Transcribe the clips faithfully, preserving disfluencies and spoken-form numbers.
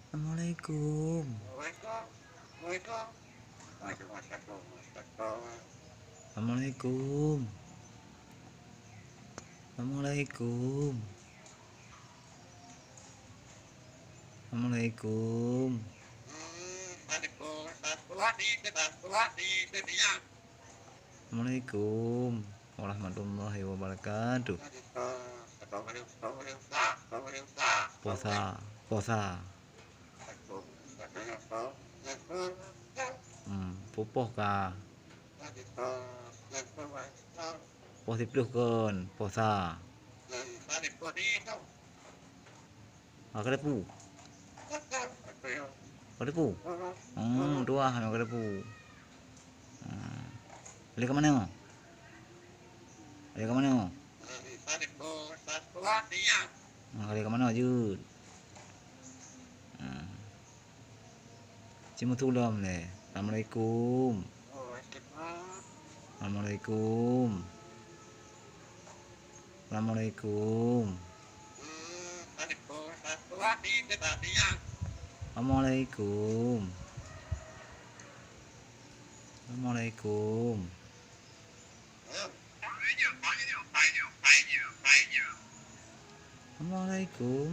Assalamualaikum. Assalamualaikum. Assalamualaikum. Assalamualaikum. Assalamualaikum warahmatullahi wabarakatuh. Posa, posa. Hmm, pupoh ka. Poh siplôh kon, posa. Ka, ka teupeu. Ka teupeu. Hmm, tuah ka teupeu. Hmm. Lé ka manoe? Lé ka manoe? Hmm, ka lé ka manoe jeuet? Hmm. Ci meusulom lé. Assalamualaikum. Assalamualaikum. Assalamualaikum. Assalamualaikum. Assalamualaikum. Assalamualaikum.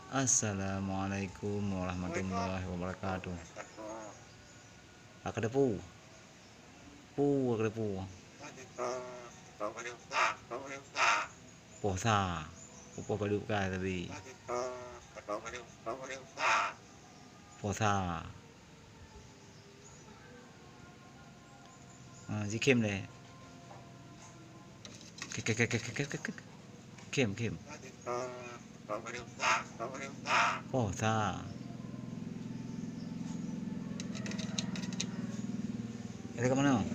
Assalamualaikum warahmatullahi wabarakatuh. Ka teupeu. Pu, ka teupeu. Posa. Poh padub ka sabe. Posa. Ah, jikhém lé. Khém, khém. Posa. Ada kat mana?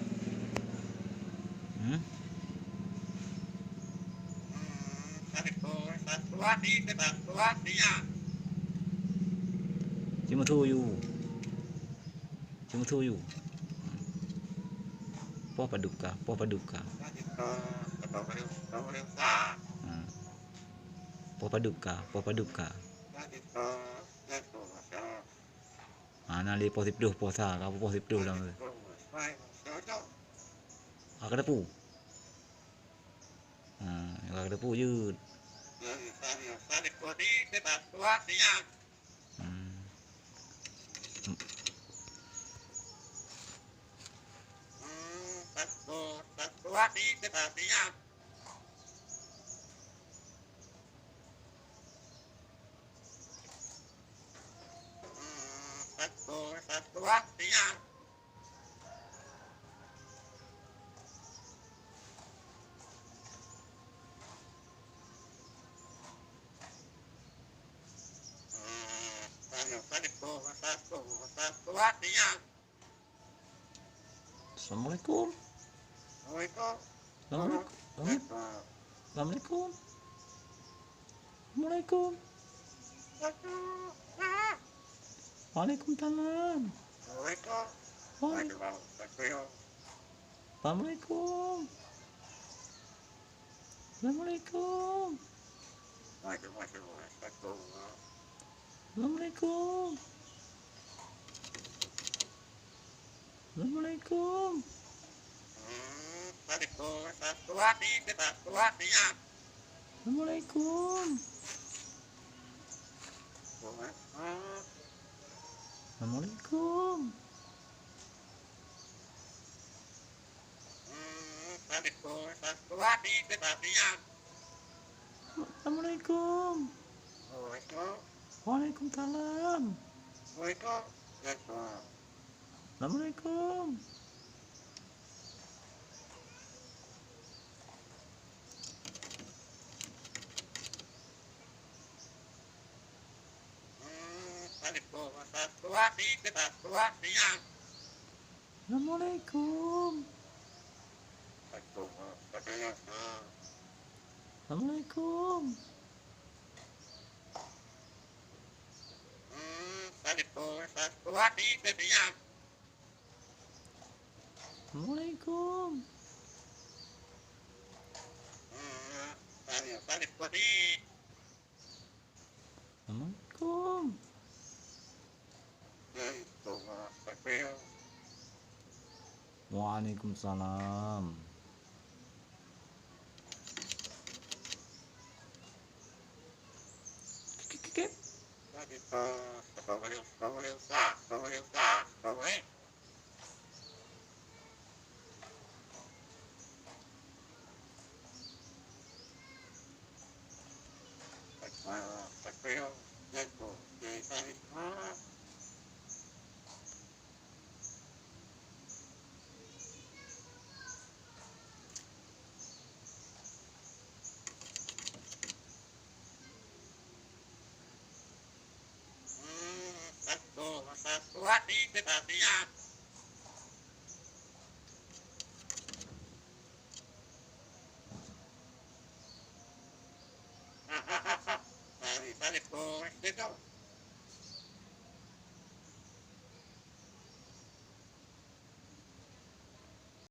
Hmm? Cuma tu you. Cuma tu you. Poh padub ka, poh padub ka. Hmm. Poh padub ka, poh padub ka. Ha, na lé poh siplôh, posa, ka poh siplôh lam. Ha, ka teupeu. Ha, ka teupeu jeuet. Hmm. Assalamualaikum. Assalamualaikum. Assalamualaikum. Assalamualaikum. Assalamualaikum. Waalaikumsalam. Waalaikumsalam. Assalamualaikum. Assalamualaikum. Assalamualaikum. Assalamualaikum. Assalamualaikum. Assalamualaikum. Assalamualaikum. Waalaikumsalam. Assalamualaikum. Assalamualaikum. Assalamualaikum. Assalamualaikum. Assalamualaikum. Waalaikumsalam. Kik, kik, kik.